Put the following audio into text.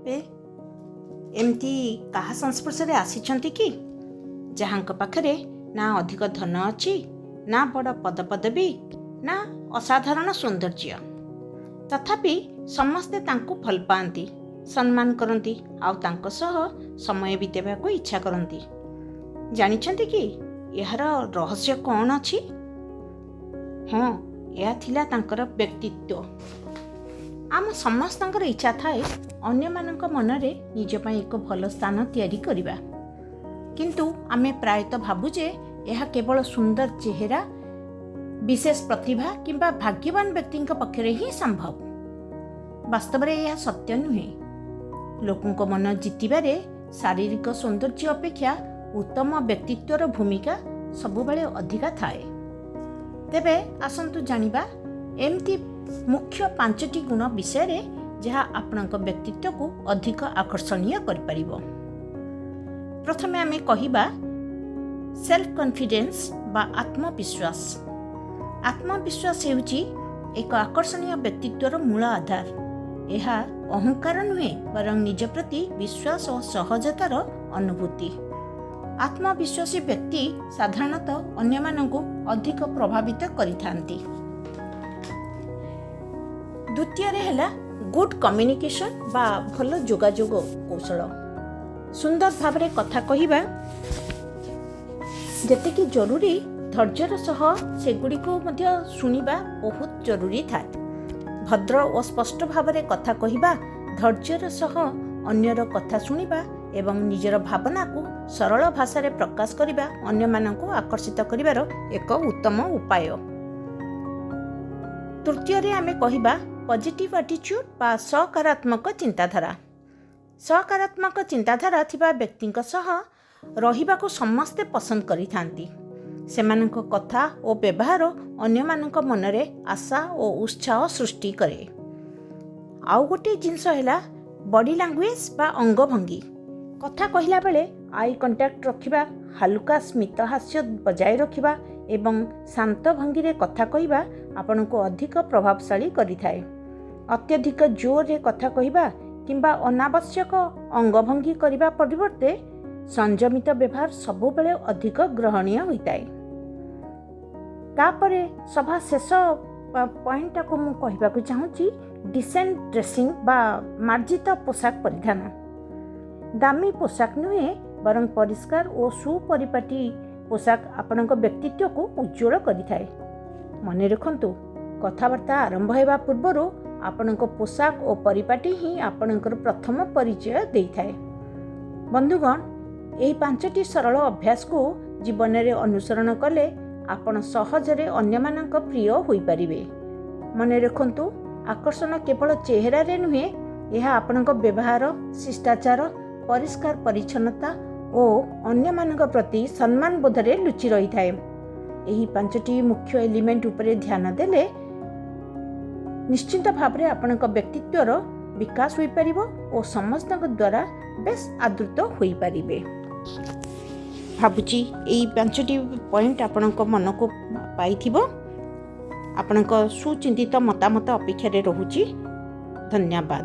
ଏମିତି କାହା ସଂସ୍ପର୍ଶରେ ଆସିଛନ୍ତି କି, ଯାହାଙ୍କ ପାଖରେ ନା ଅଧିକ ଧନ ଅଛି, ନା ବଡ଼ ପଦପଦବୀ, ନା ଅସାଧାରଣ ସୌନ୍ଦର୍ଯ୍ୟ? ତଥାପି ସମସ୍ତେ ତାଙ୍କୁ ଭଲ ପାଆନ୍ତି, ସମ୍ମାନ କରନ୍ତି ଆଉ ତାଙ୍କ ସହ ସମୟ ବିତାଇବାକୁ ଇଚ୍ଛା କରନ୍ତି। ଜାଣିଛନ୍ତି କି ଏହାର ରହସ୍ୟ କ'ଣ ଅଛି? ହଁ, ଏହା ଥିଲା ତାଙ୍କର ବ୍ୟକ୍ତିତ୍ୱ। ଆମ ସମସ୍ତଙ୍କର ଇଚ୍ଛା ଥାଏ ଅନ୍ୟମାନଙ୍କ ମନରେ ନିଜ ପାଇଁ ଏକ ଭଲ ସ୍ଥାନ ତିଆରି କରିବା। କିନ୍ତୁ ଆମେ ପ୍ରାୟତଃ ଭାବୁ ଯେ ଏହା କେବଳ ସୁନ୍ଦର ଚେହେରା, ବିଶେଷ ପ୍ରତିଭା କିମ୍ବା ଭାଗ୍ୟବାନ ବ୍ୟକ୍ତିଙ୍କ ପକ୍ଷରେ ହିଁ ସମ୍ଭବ। ବାସ୍ତବରେ ଏହା ସତ୍ୟ ନୁହେଁ। ଲୋକଙ୍କ ମନ ଜିତିବାରେ ଶାରୀରିକ ସୌନ୍ଦର୍ଯ୍ୟ ଅପେକ୍ଷା ଉତ୍ତମ ବ୍ୟକ୍ତିତ୍ୱର ଭୂମିକା ସବୁବେଳେ ଅଧିକା ଥାଏ। ତେବେ ଆସନ୍ତୁ ଜାଣିବା ଏମିତି ମୁଖ୍ୟ ପାଞ୍ଚଟି ଗୁଣ ବିଷୟରେ, ଯାହା ଆପଣଙ୍କ ବ୍ୟକ୍ତିତ୍ୱକୁ ଅଧିକ ଆକର୍ଷଣୀୟ କରିପାରିବ। ପ୍ରଥମେ ଆମେ କହିବା ସେଲ୍ଫ କନଫିଡେନ୍ସ ବା ଆତ୍ମବିଶ୍ୱାସ। ଆତ୍ମବିଶ୍ୱାସ ହେଉଛି ଏକ ଆକର୍ଷଣୀୟ ବ୍ୟକ୍ତିତ୍ୱର ମୂଳ ଆଧାର। ଏହା ଅହଙ୍କାର ନୁହେଁ, ବରଂ ନିଜ ପ୍ରତି ବିଶ୍ୱାସ ଓ ସହଜତାର ଅନୁଭୂତି। ଆତ୍ମବିଶ୍ୱାସୀ ବ୍ୟକ୍ତି ସାଧାରଣତଃ ଅନ୍ୟମାନଙ୍କୁ ଅଧିକ ପ୍ରଭାବିତ କରିଥାନ୍ତି। ଦ୍ୱିତୀୟରେ ହେଲା ଗୁଡ୍ କମ୍ୟୁନିକେସନ୍ ବା ଭଲ ଯୋଗାଯୋଗ କୌଶଳ। ସୁନ୍ଦର ଭାବରେ କଥା କହିବା ଯେତିକି ଜରୁରୀ, ଧୈର୍ଯ୍ୟର ସହ ସେଗୁଡ଼ିକୁ ମଧ୍ୟ ଶୁଣିବା ବହୁତ ଜରୁରୀ ଥାଏ। ଭଦ୍ର ଓ ସ୍ପଷ୍ଟ ଭାବରେ କଥା କହିବା, ଧୈର୍ଯ୍ୟର ସହ ଅନ୍ୟର କଥା ଶୁଣିବା ଏବଂ ନିଜର ଭାବନାକୁ ସରଳ ଭାଷାରେ ପ୍ରକାଶ କରିବା ଅନ୍ୟମାନଙ୍କୁ ଆକର୍ଷିତ କରିବାର ଏକ ଉତ୍ତମ ଉପାୟ। ତୃତୀୟରେ ଆମେ କହିବା ପଜିଟିଭ୍ ଆଟିଚ୍ୟୁଡ୍ ବା ସକାରାତ୍ମକ ଚିନ୍ତାଧାରା। ସକାରାତ୍ମକ ଚିନ୍ତାଧାରା ଥିବା ବ୍ୟକ୍ତିଙ୍କ ସହ ରହିବାକୁ ସମସ୍ତେ ପସନ୍ଦ କରିଥାନ୍ତି। ସେମାନଙ୍କ କଥା ଓ ବ୍ୟବହାର ଅନ୍ୟମାନଙ୍କ ମନରେ ଆଶା ଓ ଉତ୍ସାହ ସୃଷ୍ଟି କରେ। ଆଉ ଗୋଟିଏ ଜିନିଷ ହେଲା ବଡି ଲାଙ୍ଗୁଏଜ ବା ଅଙ୍ଗଭଙ୍ଗୀ। କଥା କହିଲା ବେଳେ I contact ରଖିବା, ହାଲୁକା ସ୍ମିତ ହାସ୍ୟ ବଜାୟ ରଖିବା ଏବଂ ଶାନ୍ତ ଭଙ୍ଗୀରେ କଥା କହିବା ଆପଣଙ୍କୁ ଅଧିକ ପ୍ରଭାବଶାଳୀ କରିଥାଏ। ଅତ୍ୟଧିକ ଜୋରରେ କଥା କହିବା କିମ୍ବା ଅନାବଶ୍ୟକ ଅଙ୍ଗଭଙ୍ଗୀ କରିବା ପରିବର୍ତ୍ତେ ସଂଯମିତ ବ୍ୟବହାର ସବୁବେଳେ ଅଧିକ ଗ୍ରହଣୀୟ ହୋଇଥାଏ। ତାପରେ ସଭା ଶେଷ ପଏଣ୍ଟଟାକୁ ମୁଁ କହିବାକୁ ଚାହୁଁଛି, ଡିସେଣ୍ଟ ଡ୍ରେସିଂ ବା ମାର୍ଜିତ ପୋଷାକ ପରିଧାନ। ଦାମୀ ପୋଷାକ ନୁହେଁ, ବରଂ ପରିଷ୍କାର ଓ ସୁପରିପାଟୀ ପୋଷାକ ଆପଣଙ୍କ ବ୍ୟକ୍ତିତ୍ୱକୁ ଉଜ୍ଜଳ କରିଥାଏ। ମନେ ରଖନ୍ତୁ, କଥାବାର୍ତ୍ତା ଆରମ୍ଭ ହେବା ପୂର୍ବରୁ ଆପଣଙ୍କ ପୋଷାକ ଓ ପରିପାଟୀ ହିଁ ଆପଣଙ୍କର ପ୍ରଥମ ପରିଚୟ ଦେଇଥାଏ। ବନ୍ଧୁଗଣ, ଏହି ପାଞ୍ଚଟି ସରଳ ଅଭ୍ୟାସକୁ ଜୀବନରେ ଅନୁସରଣ କଲେ ଆପଣ ସହଜରେ ଅନ୍ୟମାନଙ୍କ ପ୍ରିୟ ହୋଇପାରିବେ। ମନେ ରଖନ୍ତୁ, ଆକର୍ଷଣ କେବଳ ଚେହେରାରେ ନୁହେଁ, ଏହା ଆପଣଙ୍କ ବ୍ୟବହାର, ଶିଷ୍ଟାଚାର, ପରିଷ୍କାର ପରିଚ୍ଛନ୍ନତା ଓ ଅନ୍ୟମାନଙ୍କ ପ୍ରତି ସମ୍ମାନ ବୋଧରେ ଲୁଚି ରହିଥାଏ। ଏହି ପାଞ୍ଚଟି ମୁଖ୍ୟ ଏଲିମେଣ୍ଟ ଉପରେ ଧ୍ୟାନ ଦେଲେ ନିଶ୍ଚିତ ଭାବରେ ଆପଣଙ୍କ ବ୍ୟକ୍ତିତ୍ୱର ବିକାଶ ହୋଇପାରିବ ଓ ସମସ୍ତଙ୍କ ଦ୍ୱାରା ବେଶ ଆଦୃତ ହୋଇପାରିବେ। ଭାବୁଛି ଏଇ ପାଞ୍ଚଟି ପଏଣ୍ଟ ଆପଣଙ୍କ ମନକୁ ପାଇଥିବ। ଆପଣଙ୍କ ସୁଚିନ୍ତିତ ମତାମତ ଅପେକ୍ଷାରେ ରହୁଛି। ଧନ୍ୟବାଦ।